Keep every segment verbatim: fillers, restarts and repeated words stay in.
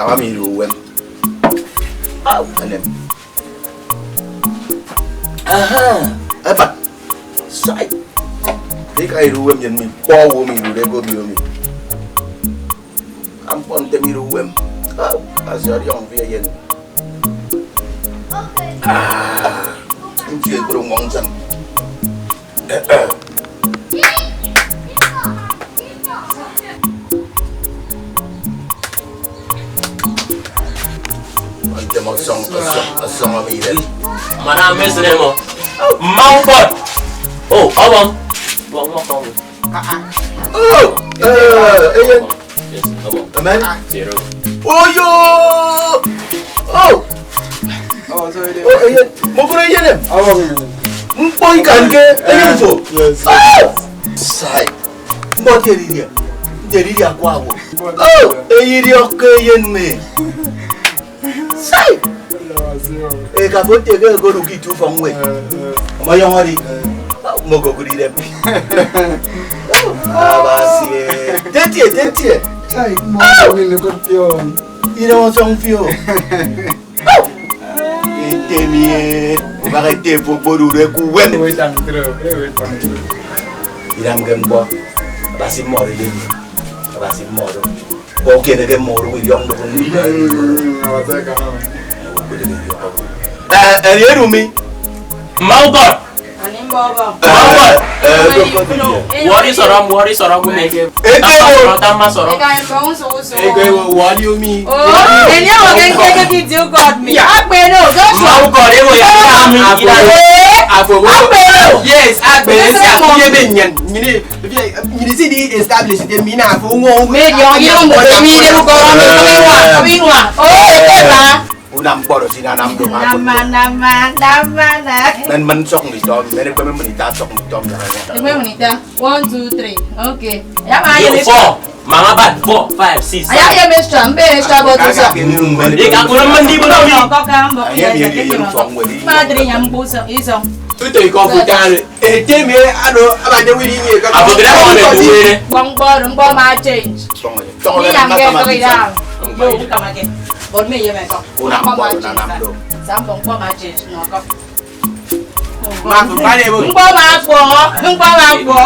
Ami iru uwem. Au, enem. Aha, ebat. Sai. Ika iru uwem yen mi kpọ wo mi iru de go bi omi. Am kpọ ntem iru uwem. Au, asi ọdiọñ fi eyen. Ah, nti ekporo ngwong nsam. Ntem ọsọñ, ọsọñ, ọsọñ emi idem. Mana mesịne mọ. Mma ukpọt. Oh, ọbọñ. Bọñ mọ kọñ. Oh, eh, eyen. Yes, ọbọñ. Amen. Zero. Oyo. Oh. Oh, sorry. Oh, eyen. Mokoro eyen em. Ọbọñ. Mkpọ ikan ke eyen fo. Yes. Oh. Sai. Mbọdi eriri, nte eriri akwa awo. Oh, eyiri ọkọ eyen me. Sai. Eka fo nte ke egodu ke itu ufọk ñwed. Ọmọyọñọri. Mokokuri dem. Abasi. Tetie, tetie. Chai, mo ni ko pio. Ire ọsọñ fio. Ete mi e, ubak ete fo kpodu ure ku wem. Ewe tan tro, ewe tan tro. Iram ke mkpọ, Abasi mmọdo de. Abasi mmọdo. Kpọ ke de ke mmọdo, wi yong do. Mm, awasaka. Eh, eh, edu mi. Mau God. Ani mbọbọ. Mau God. Eh, eh, Wọrị sọrọ m, wọrị sọrọ m na-ege. Eke wo. Tamma sọrọ, tamma sọrọ. Eke wo, wọrị omi. Oh, enye wo ke nke ke video God mi. Akpe no, Joshua. Mau God, ewo ya. Akpe no. Yes, akpe. Yes, akpe. Ye be nyen. Nyini, nyini si di establish de mi na fo wo. Me yo, yo, mo mi de ko mi ko wa, ko wa. Oh, ete ba. Unam kpọrọ si nanam do ma. Nama, nama, nama, na. Men men sok mi tom, men ekpe men ita sok mi tom ya. Ekpe men ita. One, two, three. Okay. Ya ma ye four. Mama bad four, five, six. Aya ye extra, mbe extra bottle so. Ika kula mandi bono mi. Ko ka mbo. Aya ye ye ye fo ngwe. Ma dri nyam buso iso. Tute iko futare. Ete mi ado abade wiri mi ka. Abogida mo me kuwere. Gbọngbọrọ, mgbọ ma change. Gbọngbọrọ. Ni ya mge ko ya. Yo, ka ma ke. But me ye me ko. Una mgbọ na nam do. Sam gbọngbọ ma change no ko. Mkpọ ma kpọ, mkpọ ma kpọ.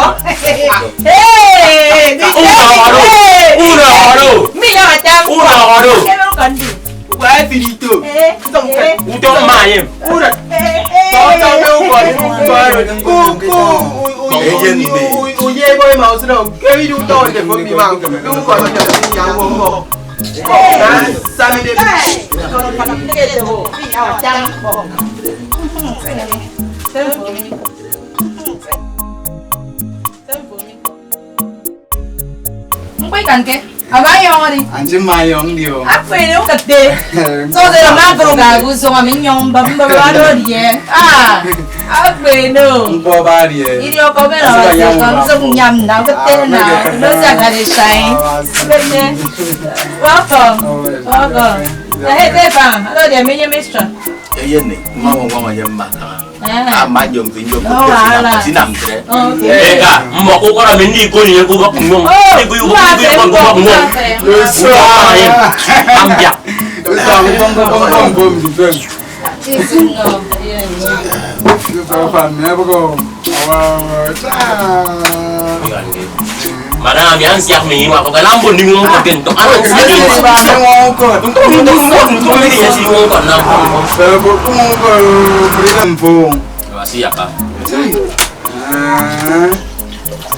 Hey, unu ọrụ, unu ọrụ. Mi ya mata. Unu ọrụ. Kebe ko ndi. Wa finito. Utọ mma ye. Ura. Tọtọ me ukọ ni ukọ. Ku ku. Uye boy ma usino. Kebi utọ de ko mi ma. Ukọ ni ya wo mo. Mkpọ ikan ke aba yọñ ri. Anji mma yọñ dio. Akpene ukate. So de ma bro ga gu so ma mi nyọñ ba ba ba do die. Ah. Akpene o. Mkpọ ba die. Iri ọkọ be na wa se ko so nyam na ukate na. No sa ga de shine. Welcome. Welcome. Hey, Pepa, hello there, Menya Mistra. Eyene, mama, mama, ye maka. Ah. Ama nyom fi nyom. No, ala. Sinam tre. Okay. Eka, mbọk ukọrọ mi ndi ikoni ye kubọk mmọñ. Oh, ndi kuyu kubọk mmọñ. Yes, sir. Ambia. Yes, sir. Mbọk, mbọk, mbọk, mbọk, mbọk. Yes, no. Yeah, yeah. Yes, sir. Madam, yan siap mi inwa ko kalam bon ni mo ko kento. Ano siap ni ba mo ko. Tum tum tum tum tum ni yes ni mo ko na. Pero por como ko freedom po. Wa siap ka. Ah.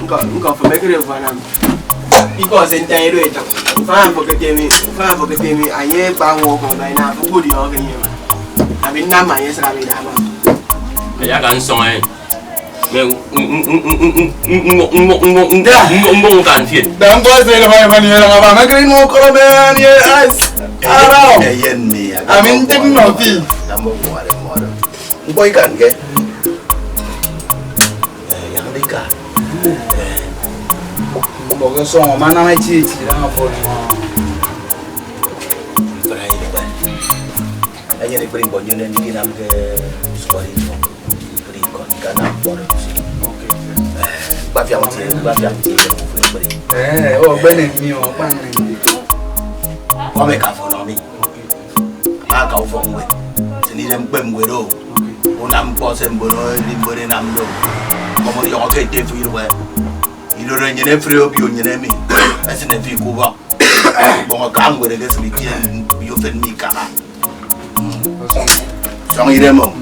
Nko nko fo mekere fo anam. Because enta edo eta. Fa fo ketemi, fa fo ketemi aye pa mo ko ba na fo ko di o ke ni ma. Abi na ma yes abi na ma. Ya kan song eh. Me, ng-, ng-, ng-, ng-, ng-, ng-, ng-, ng-, ng-, ng-, ng-, ng-, kan fien. Dan boy say the man man here, I'm a green walk on man, yes. Hello. Eyen mi. I'm in the movie. Number one, more. Boy can get. Eh, yang dika. Eh. Boy so man na my chichi, na phone. Try it. Eyen ekpri mbon nyen emi inamke usukọri ikọ. Ikpri ikọ, ikanam mbọrọ. Eh, mkpafiam tie, mkpafiam tie, ekpri. Eh, oh, bene mi, oh, bene mi. Kọme ka fo nọ. Mi. Aka ufọk ñwed. Sịn idem kpep ñwed o. Unam ñkpọ se mbon eri mbon enam do. Kọmọ ọdiọñọ ke ete fo iruwa. Idodo nnyịn efre obio nnyịn emi. Esịne fi ke ubọk. Mbọñ aka ñwed ekesịm itie mbio fen mi ikaba. Sọñ idem o.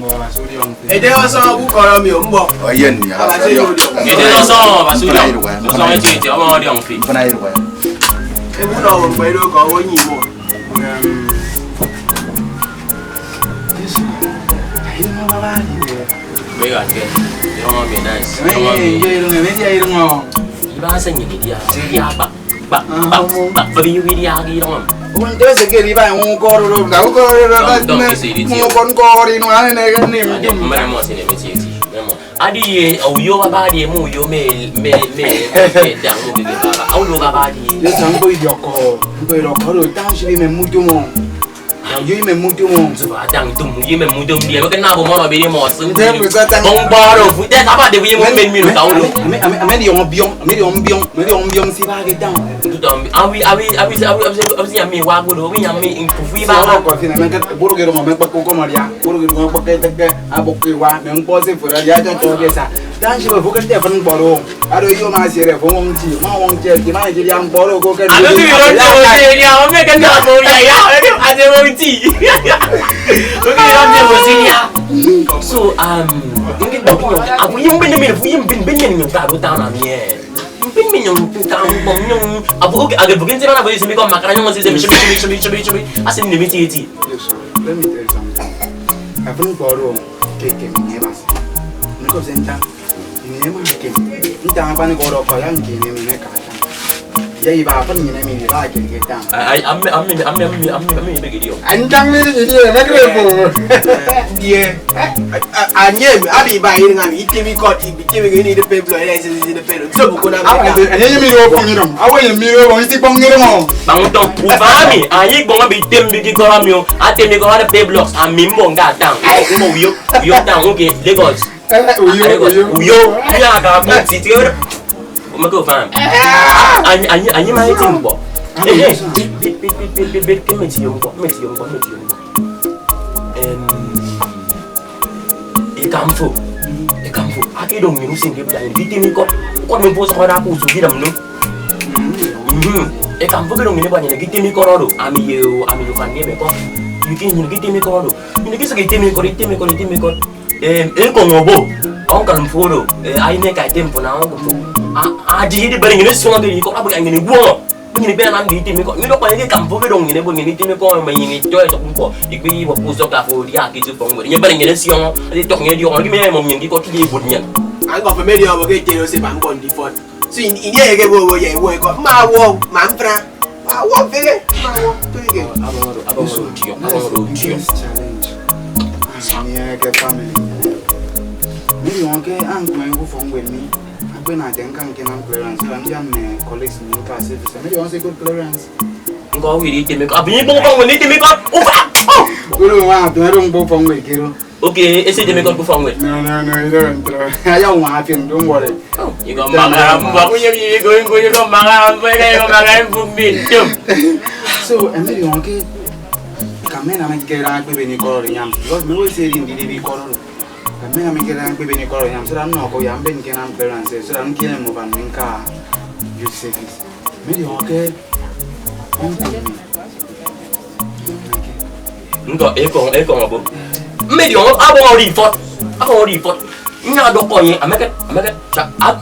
Ete ọsọ ukọrọ mi o, mbọ. Oyen ya. Abasi odiọñ. Ete ọsọ, Abasi odiọñ. Ọsọ eti eti, ọmọ ọdiọñ fi. Mfana iruwa. Ebu na ọmọ mkpa ido ka ọwọ nyi mo. Bega ke. Ọmọ mi nice. Ọmọ mi. Iba se nyi dia. Dia ba. Ba, ba, ba, ba, bi, bi, di, agi, dong. Nte se ke di ba, un kor ro, da, un kor ro, da, dong, dong, ne, ke se di, un kor, kor, inu, ane, ne, ne, ne. Ade, mane mo, se ne, me, ti, ti, ne mo. Adi, ye, o, yo, ba, ba, di, mu, yo, me, me, me, me, da, mu, bi, bi, ba, ba. Au, yo, ba, ba, di. Ye, sa, ngbo, idioko, ngbo, idioko, ro, township, me, mu, tu, mo. Ya, yo, me, mu, tu, mo. So, ba, dang, tu, mu, ye, me, mu, tu, di, me, ke, na, bo, mo, bi, di, mo, so, nte, mu, sa, dang. Bong, boro, fu, te, sa, ba, de, ye, mo, me, mi, ka, ulo. Ame, ame, ame, di, yong, biong, ame, di, yong, biong, ame, di, yong, biong, si, ba, ke, dang. Tutọ awi awi awi awi awi awi awi ami wa gbodo wi ami mpufu iba. Sọrọ kọ si na meke buru gero mo mekpa koko mo dia. Buru gero mo kpa ke ke abok ke wa me mkpo se fura dia to to ke sa. Dan si bo ke te fan gboro. Ado yo ma si re fo won ti. Ma won ti ti ma ti dia gboro ko ke. Ado ti yo ti o se dia o me ke na mo ya ya. Ado a se mo ti. O ke yo ti mo si ya. So um ngi bo ko abu yim bin bin fu yim bin bin yin ka do ta na mi. Mkpin mi nyong nta ngbong nyong. Abu oke age bukin ti mana boy simi ko makara nyong sisi simi simi simi simi simi. Asin ni mi ti ti. Yes, sir. Let me tell you something. Afun kpọrọ ke ke mi ne bas. Niko senta. Ni ne ma ke. Nta apa ni koro ko yang ke ne mi ne ka ta. Ya iba apa ni ne mi ne ba ke ke ta. Ai amme amme amme amme amme amme be gidio. Anjang ni ni ne me kre ko. Die. Anye abi ba yin ngam itimi kot. Kebe ke ini de peblo ya isi isi de peblo. So buku na Amerika. Anye mi yo pong ni dong. Awe mi yo pong isi pong ni dong. Bang tong. Ufami. Ayi bong bi tem bi ki kora mi o. Ate mi kora de peblo. Ami mbong da tang. Mbo uyo. Uyo tang. Okay. Lagos. Uyo uyo. Uyo. Ya ga mo ti ti. O me ko fam. Anyi anyi anyi ma iti mbo. Eh, bit bit bit bit bit bit kemeti yo mbo. Meti yo mbo. Meti yo mbo. Em, ikamfo ikamfo akidong nyin usin ke buda nyin bitim ikot. Ukot men puso kora ku usu gidam no. Mhm. Ikamfo kidong nyin buda nyin bitim ikot do. Ami yo ami yo fan ke be ko. Bitim nyin bitim ikot do. Nyin kisa bitim ikot bitim ikot bitim ikot. Em, eko ngobo. Onkel mfo do. Eh, ai ne ka tempo na onkel mfo. A a di di bari nyin so ke ikot abu nyin guo. Nyin ibe anam di itimi ko. Nyin okpa nyin kam bo bedong nyin ebo nyin itimi ko me nyin ito etok mpo. Ikpi ibo puso ka fo dia ki tu fo ngwe. Nyin bari nyin sio. Di tok nyin di o. Di me mo nyin ki ko ki di bud nyin. An ko family o ke tero se ban kon di fot. So in in ye ke bo bo ye wo ko. Ma wo, ma mfra. Ma wo fele. Ma wo. To ke. Abo ro, abo ro tio. Abo ro tio. Challenge. As me ke family. Mi yo ke an ko en ko fo ngwe mi. Akpe na ate ñka ñkenam clearance, ila ndian mme colleagues mi ñka service. Emi ọwọrọ se good clearance. Ñka owiri iteme ko. Abin ikpọñ ikpọñ wen iteme ko. Ufa. Oh! Oro wa atu ero ñkpọ fọñ we kero. Okay, ese iteme ko ku fọñ we. No, no, no, you don't throw. Aya wa afi, don't worry. Oh, you go magara mba, kunye mi go go you go magara mba, you go magara mba mi. So, emi yo ke kamena me kera akpe be ni koro nyam. Because me we se ri ndi bi koro. Ka mme ami kere ñkpebe ni koro yam, so that no ko yam ben ke nam clearance, so that nkiene mo ban min ka youth service. Mi di oke. Nko eko eko abo. Mi di on abo ori fot. Abo ori fot. Nya do ko yin ameke ameke cha at.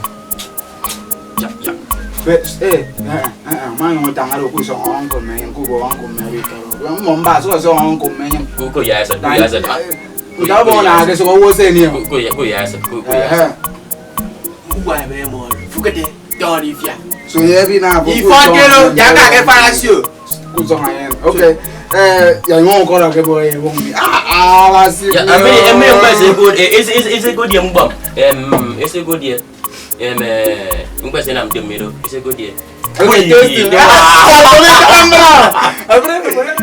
But eh eh eh eh man yo tanga lo ku so on ko me ku bo on ko me ri ko. Mo mba so so on ko me. Ku ko ya sa ku ya sa. Uta bo na ke so wo se ni o. Ku ku ya ku ya sa ku ku ya sa. Ugwa ebe mo. Fukete. Tori fia. So ye bi na bo. Ifo kero ya ka ke fara sio. Ku so ma yen. Okay. Eh ya ngo ko la ke bo e wo mi. Ah ah la si. Ya ame ame mba se go e ese ese ese go die mbom. Em ese go die. Em eh mba se na mdem miro ese go die. Okay, testing. Ah, ah, ah, ah, ah.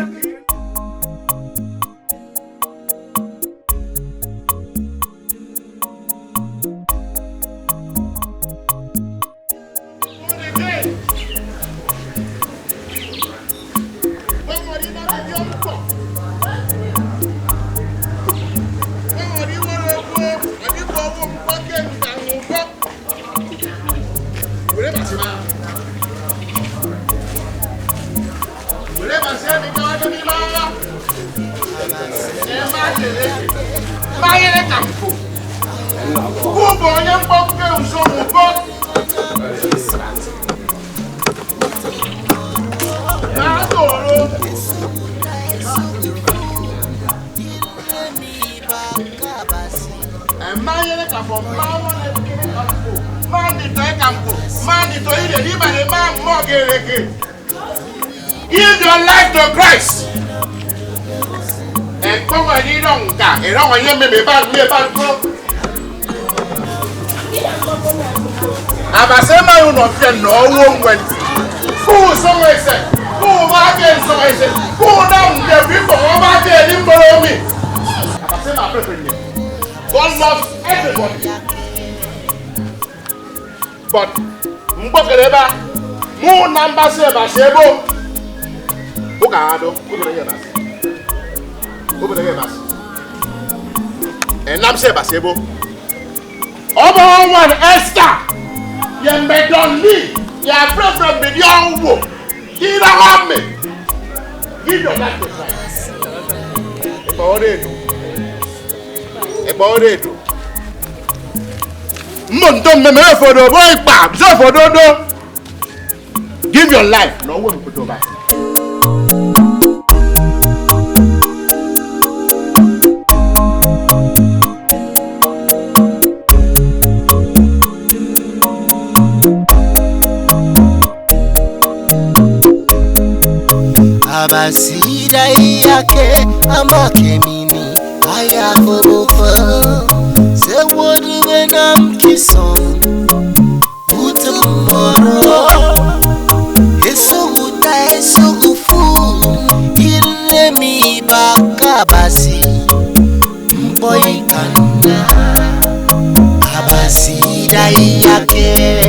Onye mkpọpụta usoro ụbọ. Na-atọ oro. Emanyere ka fọ mma wọn ekere ka mkpo. Ma ndịtọ eka mkpo. Ma ndịtọ ire n'ịbanye ma mmụọ ga-ereke. Give your life to Christ. Ẹkpọñ ẹdi idọñ nka, ẹdọñ ẹnyẹñ mmịmị ẹban, mmịmị ẹban koro. Abasi ema unọ fian nnọ owo ñwed. Ku usọñ ese, ku uba ke nsọñ ese, ku unam nte fi ikpọñ ọba ke edi mboro emi. Abasi ema prefer nne. God loves everybody. But mkpọkere eba, mu unam mbasi Abasi ebo. Ukaha do, ubere ye Abasi. Ubere ye Abasi. Enam se Abasi ebo. Ọbọ wan Esther. Ye mbedon mi. Ye afrefre mbedi owo. Kira ame. Give your life to Christ. Ekpa ore edu. Ekpa ore edu. Mmo nto mmeme efodo bo ikpa, bise efodo do. Give your life. No one put over. Abasi da iyake ama kemini aya kobofo. Se wodi wenam kison. Utumboro esuguta esugufu. Inemi bakabasi. Mkpọ ikanda Abasi da iyake.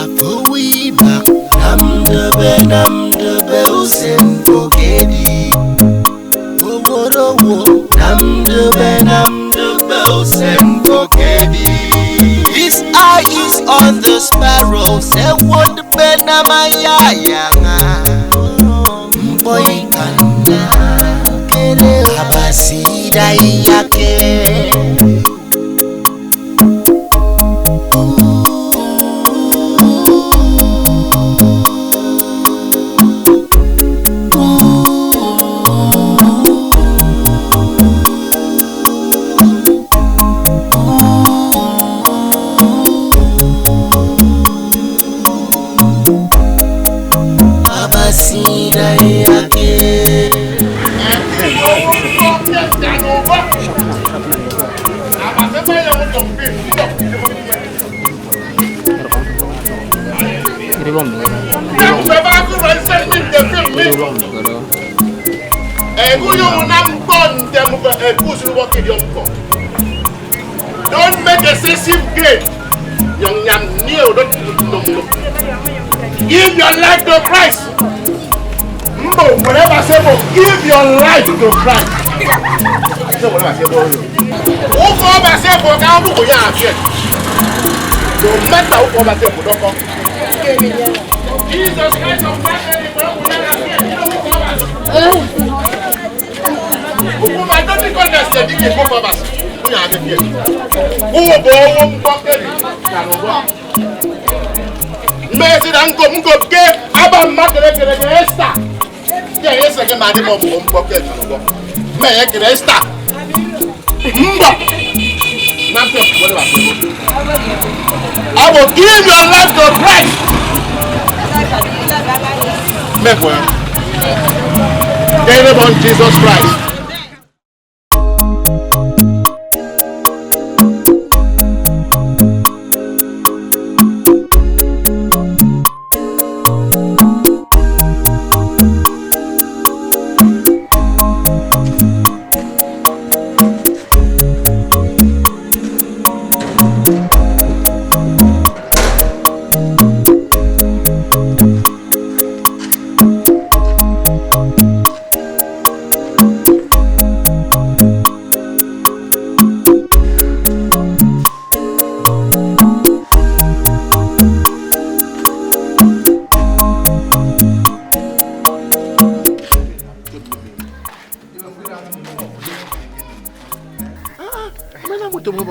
Afowiba namdebe namdebe usen kokedi. Oworowo namdebe namdebe usen kokedi. His eye is on the sparrows. Ewodebe namayayanga. Mkpọ ikanda kere Abasi da iyake. Abasi da iyake. Ẹkụnyụñ unam ñkpọ nte mkpọ ẹkusụk ubọk idiọk ñkpọ. Don't make excessive gain. Nyọñ nyam nie odot ndomo. Give your life to Christ. Mbo, wherever say, mbo, give your life to Christ. Say, wherever say, mbo. Ufọk Abasi ebo ka ọbụk ya afiet. No matter ufọk Abasi ebo dọkọ. Jesus Christ of Nazareth, wherever say, ufọk Abasi. Ukpụkpa Pentecost na-esi edike ikpọkpọ Abasi, onye adịghị ezu. Ụwa bụ ọnwụ mkpọkeri na n'ụwa. Mmesịda nkop nkop ke aba mma kere kere kere Esther. Ke Esther ke mmadụ ma ọ bụ mkpọkeri na n'ụwa. Mme ya kere Esther. Mbọ. Na mfe wele ba. I will give your life to Christ. Make well. In the name of Jesus Christ.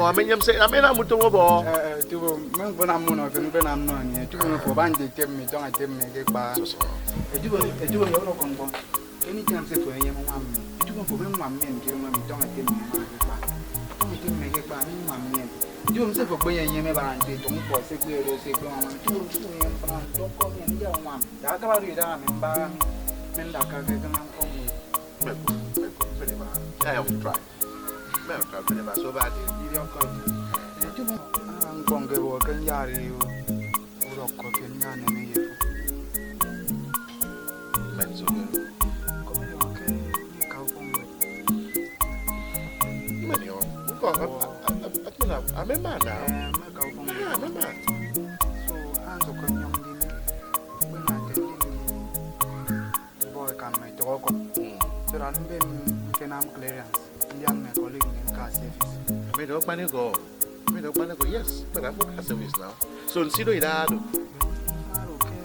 Amenyem se amenam utom ọbọ. Eh, eh, tubo, men kpena muno ke men kpena muno ni. Tubo no po ban de tem mi, tong tem mi ke kpa. So, so. Eh, tubo, eh, tubo yo no kon kon. Anytime se po enyem nwam mi. Tubo po men nwam mi ke nwam mi tong tem mi ma ke kpa. Tong tem mi ke kpa, men nwam mi. Tubo se po gbe enyem e baran te tong po se gbe ro se gbe nwam. Tubo, tubo enyem pa tong ko mi ya nwam. Da ka ba ri da mi ba mi. Men da ka ke ke man ko mi. Meko, meko, meko. I have to try. Meko, meko, so bad. Video call. Tubo, ah, nkong ke bo ke nyari yo. Urok ko ke nyane me ye. Men so ke. Ko yo ke ni ka ko. Men yo, ko, a, a, a, a, a, a, me man now. Eh, me ka ko. Ah, me man. So, hands ko nyong di. When I tell you. Boy, ka mme tọgọ ọkọk. Mm. So that mbe m-, mfe nam clearance. Ndị a mme colleague mme nka service. Mme do kpani go. Mme do kpani go. Yes, but I work at service now. So, nsido idado. Aro ke.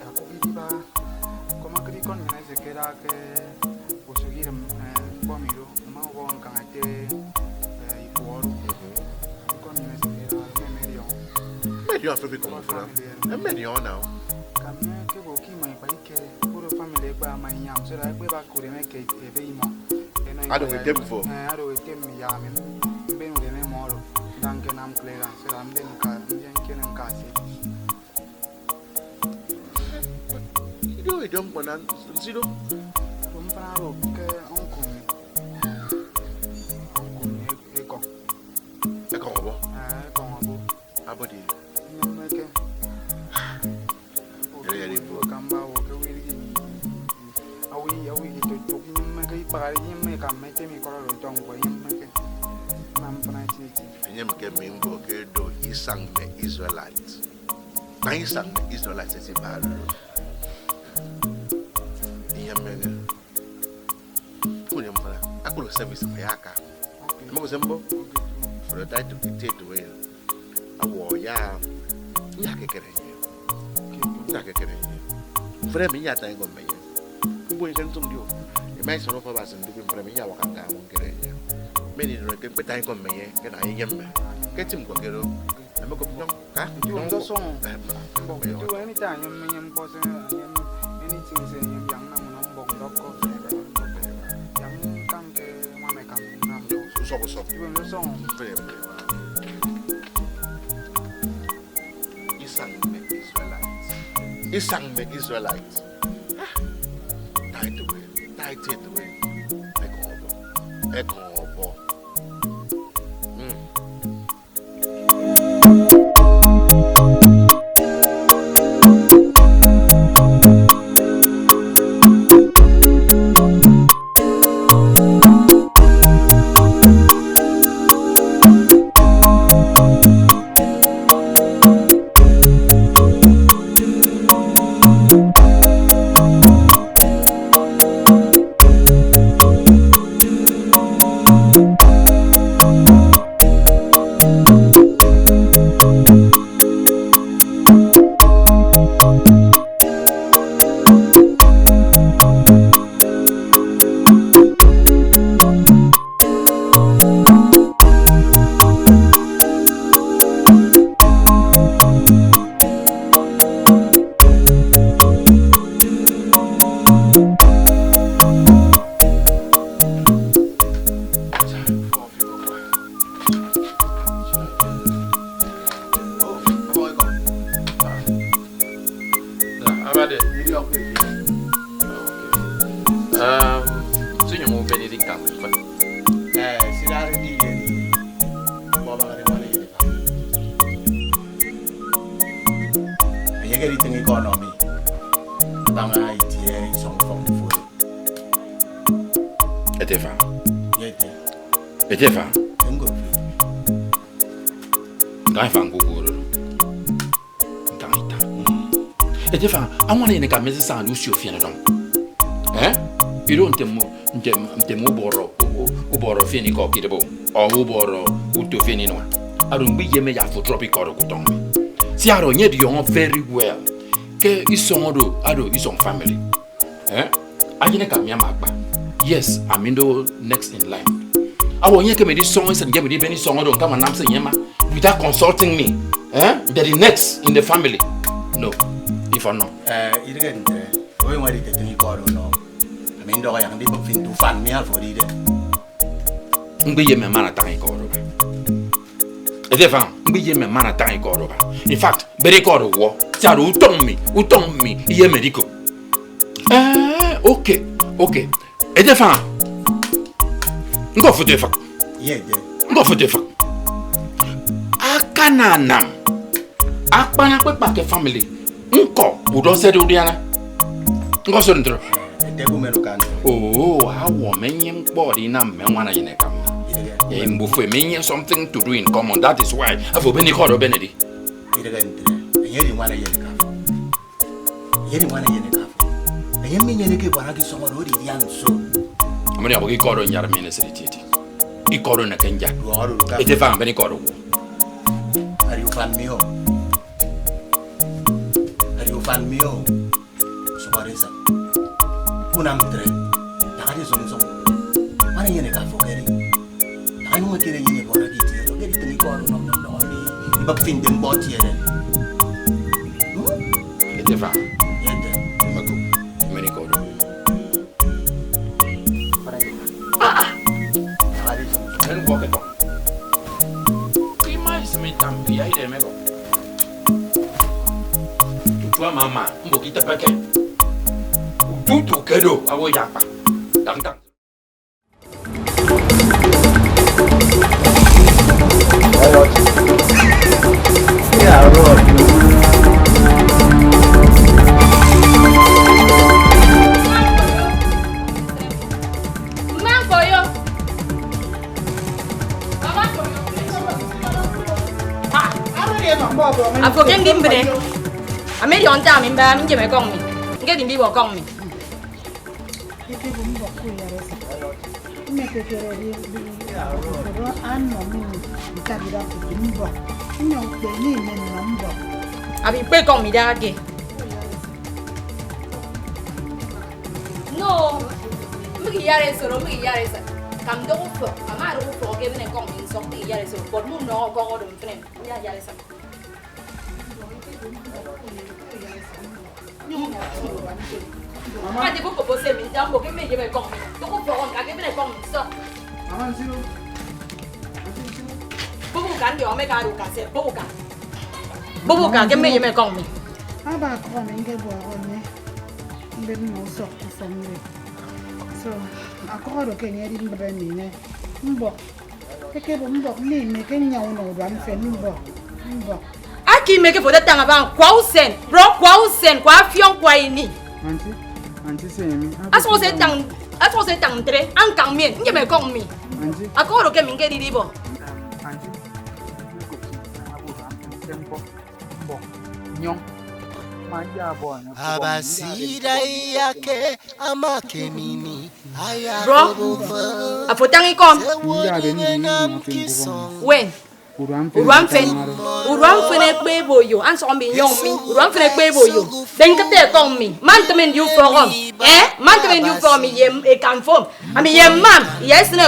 Akubidi ba. Koma kidi kon mina se keda ke. Usugirem, eh, bomiro. Mma ubọ nkañ ete, eh, ifuọru. Mhm. Ikọ nnyịn esikere ọnọ mme Marion. Marion afo fi kọmọ fura. Family emi. Eh, Marion now. Ka mme ke bo ke imọ ikpa ikere, koro family ekpe ama inyam, so that ekpe eba kure eme ke ebe imọ. Eno imọ. Ado ya etem imọ. Fo. Eh, ado etem mi ya mi. Mbe nure eme mọ oro. Nda nke nam clearance, so that mbe nka, mbe nke nka se. Ido ido mkpana nsido. Mkpana ro ke uncle mi. Uncle mi ekong. Ekong obo. Ah, ekong obo. Abodi. Nyemeke. Yari, yari, bro. Kamba wo ke wiri. Awi, awi ito tuk nyemeke ipagari nyemeke amete mi koro ro tong bo nyemeke. Mam pana titi. Nyemeke mi mbo ke do isang me Israelite. Kpa isañ mme Israelites eti bad oro. Inyemeke. Kunyem fana. Akpụrụ service mgbe ya aka. Mgbe se mbo. Fọrọ title ke title we. Awo ya. Ya kekere nye. Ya kekere nye. Mfere mi ya tan ko menye. Kubo ni kan tum dio. Imai soro fa ba sen dubi mfere mi ya wakanga mo kere nye. Meni no ke petai ko menye. Ke na yem. Ke tim ko kero. Eme ko nyong. Ka? Nti wo nso sọñọ. Mbọk nti wo anytime anyem menyem ñkpọ se anyem anything se anyem yang nam unọ mbọk ndọk ko. Yang kam ke nwa me kam nam do. Usọp usọp. Nti wo nso sọñọ. Very, very well. Isang me Israelite. Isang me Israelite. Ah. Tight away. Tight it away. Ekọbọ. Ekọbọ. Mm. Abade. Um, so you move any thing come. Eh, sidari di yeri. Baba ngare wane yeri. Ayegeri tengi economy. Banga itie isong from the food. Etefa. Yete. Etefa. Engo. Ngai fa nguguru. Ntañ ita. Etefa, añwana enyịn eka mmese saña usio fiene dọñ. Eh? Ido ntem, ntem, ntem ubọrọ, u-, u-, ubọrọ fiene ikọ kidịbe, ọ ubọrọ uto fiene inua. Aro mgbe iyeme ya afo drop ikọ oro kutọñ mi. Si aro enye ediọñọ very well. Ke isọñ oro, aro isọñ family. Eh? Ajin eka mi ama akpa. Yes, ami ndo next in line. Awo enye ekemede isọñọ esit, nje ebede iben isọñọ oro, nkama nam se enye ema without consulting me. Eh? Nte the next in the family. No. If or no. Eh, idịghe ntre, owo eñwade iketịñ ikọ oro unọ. Ami ndọhọ yak ndikpep fi nte ufan mi afo edide. Mkpe ye mme man atañ ikọ oro ba. Ete fañ, mkpe ye mme man atañ ikọ oro ba. In fact, bere ikọ oro wọ, siade utọñ mi, utọñ mi, iye mme ediko. Eh, okay, okay. Ete fañ. Nkọ foto efak. Ye, ye. Nkọ foto efak. Akananam. Akpan akpekpa ke family. Nkọ udọ sede udiana. Nkọ sede ntro. Ete kumen ukan. Oh, awo me nye mkpọ di nam me nwana yene kam. Idịghe. Eh, mbufo me nye something to do in common. That is why. Afo beni kodo benedi. Idịghe ntre. Enye di nwana yene kam. Enye edi ñwan eyen eke afo. Enye minyeneke ebuana ke isọñ oro, oro idian nso? Amani abụk ikọ oro nyara mi nesịt etieti. Ikọ oro neke nja. Duọk oro ka. Ete fañ ben ikọ oro wo. Ari ufan mi o. Ari ufan mi o. Sụbọrọ isọñ. Unam ntre. Takati nsụk nsụk. Ñwan eyen eke afo kedi. Anyụñ ekere enyịn ebuana ke itie oro, ke editịñ ikọ oro nọ nnọ mi, ibak fi nte ñkpọ etiede. Hmm? Ete fa. Ete. Mako. Many God. Ah, ah. Ken walk it on. Ima isimi tam, ya ide mego. Tutu ama ama, mbo kita peke. Tutu kedo, awo yakpa. Tang tang. Afo ke ndi mbịne. Ami diọñ nte ami mba, ami njem ekọñ mi. Ñkedi mbiba ọkọñ mi. Ekebe mbọk ke uyaresa. Mmekekere edi oro anọ mi ntabire tutu mbọk. Nnyọñ ukpe mi mme nnọ mbọk. Abi ikpe ekọñ mi dagake. No. Mbịk iyara esoro, mbịk iyara esa. Kam ndọk ufọk, ama adọk ufọk ke ebịne ekọñ mi nsọk mbịk iyara esoro. But mu nnọ ọkọñ oro mfịn, mbịk iyara esa. Adi buko bose mi nda mbo ke me yeme kong mi. Buko bogon ka ke bene kong mi so. Bubuka ndi ome ka ru ka se bubuka. Bubuka ke me yeme kong mi. Aba akọrọ mi nge buọrọ mi. Mbe nnọ usọk ufọk mi. So, akọrọ do ke enye edi mbịbe mi ne. Mbọk. Ekebe mbọk mi mme ke nyaña unọ urua mfen mbọk, mbọk. Aki mme ke foto tang abañ kwa usen, bro, kwa usen, kwa afiọñ, kwa ini. Auntie, auntie, se mi. Asọ se tang, asọ se tang ntre, ankang mi, njem ekong mi. Auntie. Akọrọ ke mi nke didi bo. Auntie, mbọk, nyọñ. Ma ya bo, Abasi da ya ke ama ke mini. Bro, afo tañ ikọm. Wen. Urua mfen. Urua mfen ekpe ebe oyo. Ansọk mbi nyọñ mi. Urua mfen ekpe ebe oyo. Den kete ekọñ mi. Man teme ndi ufọkọm. Eh? Man teme ndi ufọkọm mi ye ekam fom. Ami ye mam. Ye sine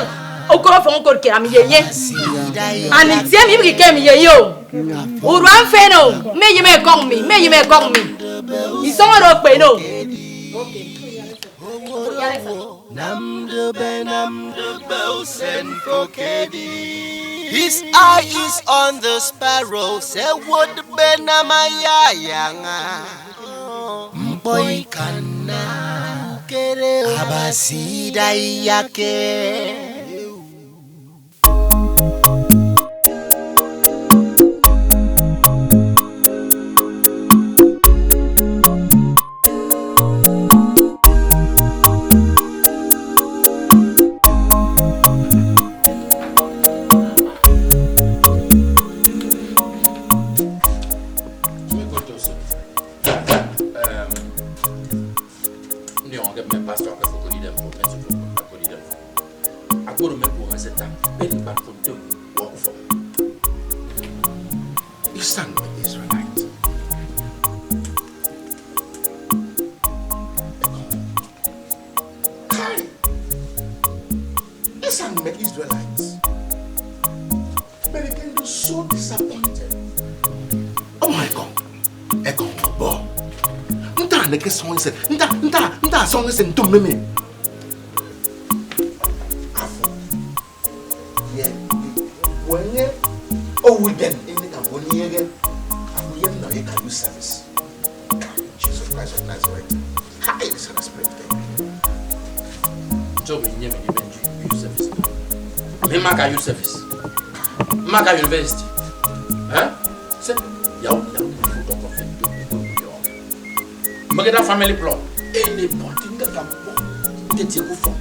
okoro fom okoro ke ami ye ye. Ani tie mi ibiki ke mi ye yo. Urua mfen o. Me yim ekọñ mi. Me yim ekọñ mi. Isọñ oro okpe no. Namdebe, namdebe, usen fokedi. His eye is on the sparrow, se wodbe na mayayanga. Mkpoi kana kere Abasi da yake. Ndiọñọke mme pastor ke fo koro idem fo, mme nsu fo koro idem fo. Akporo mme buoñ ese tak, bed mkpat fo ntom, walk fo. Isan mme Israelite. Kai! Isan mme Israelite. Eke sọñ esen. Nta, nta, nta sọñ esen nto mmeme. Afo ye wenye owiden ini ka mbon yege. Afo ye nọ ye ka youth service. Jesus Christ of Nazareth. Hi, this is spirit. Job in Yemen, even youth service. Me maka youth service. Maka university. Eh? Se, ya, ya, Make that family plot. Anybody that can go, get your good phone.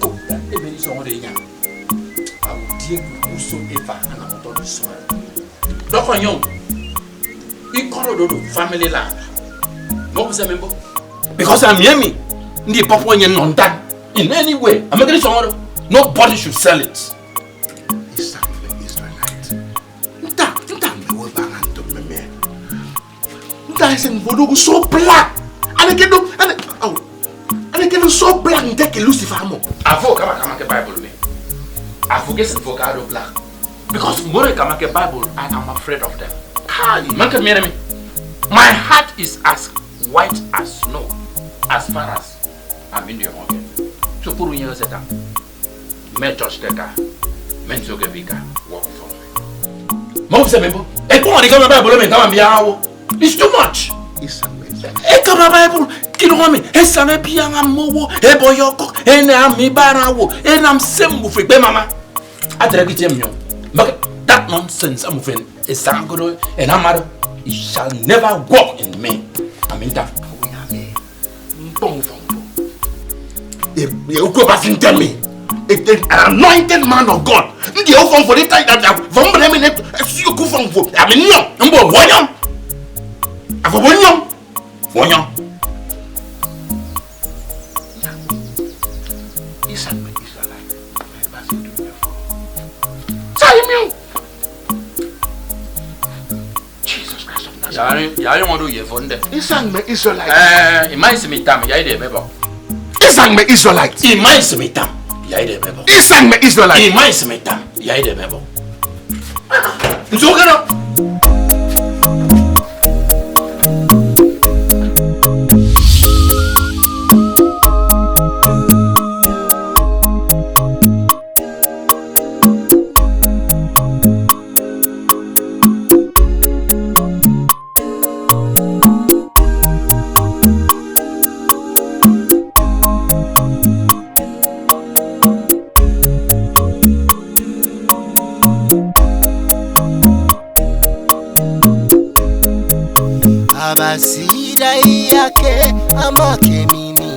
Go that every song they yan. I will deal with whosoever and I'm not on this one. Don't on you. Ikorododo family land. No, we say member. Because I'm hear me. Ndi papa onye no ntan. In any way, I'm making sure nobody should sell it. Is that the Israelite? Nta, nta mbe wo ba ngan to me me. Nta ese mbodo go so black. Ane ke do, ane, oh. Ane ke do so black nte ke Lucifer mo. Afo kama kama ke Bible me. Afo ke sin fo ka do black. Because more kama ke Bible, I am afraid of them. Kai, man ke me me. My heart is as white as snow, as far as I'm in the home. So puru yen Satan. Me touch ke ka. Me nso ke bika. Walk for me. Mo se me bo. E ko ni kama Bible me kama mi awo. It's too much. It's amazing. E kama Bible. Kino mi. E sa me bia nga mo wo. E bo yo ko. E na mi bara wo. E nam sem bu fe be mama. Atre ki jem yo. Make that nonsense am fen. E sa godo. E na maro. It shall never walk in me. Aminta. Nkpọñ ufọk mfo. E, e, oku Abasi ntem mi. E, e, an anointed man of God. Ndi ufọk mfo, di tai da da. Fo mbre mi ne, e, si oku ufọk mfo. Ami nyom. Mbo, wonyom. Afo wonyom. Wonyom. Isan me Israelite. Abasi du me fo. Sa imi. Jesus Christ of Nazareth. Ya, ya, ya, wadu ye fonde. Isan me Israelite. Eh, ima isi mi tam, ya ide mebo. Isan me Israelite. Ima isi mi tam, ya ide mebo. Isan me Israelite. Ima isi mi tam, ya ide mebo. Nso kero. Abasi da iyake ama kemini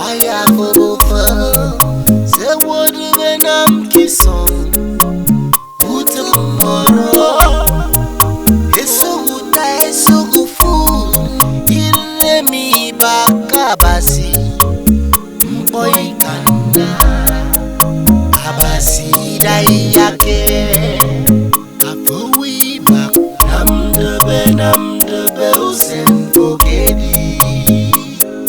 aya kobofa. Se wodube nam kison utumoro. Esuguta esugufu ilemi bakabasi. Mkpoi kanda Abasi da iyake. Apowiba namdebe namdebe usen kokedi.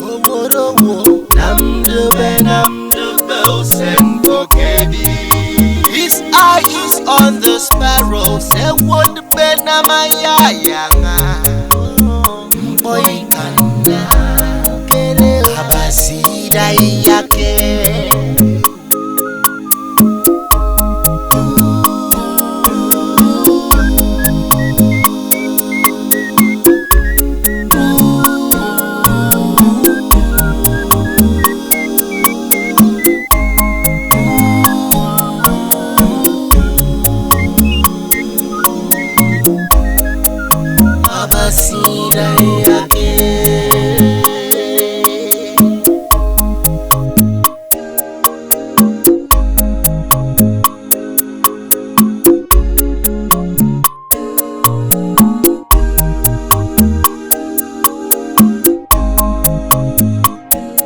Owodowo namdebe namdebe usen kokedi. His eye is on the sparrows. Ewodebe namayayanga. Mkpoi kanda Abasi da iyake. Abasi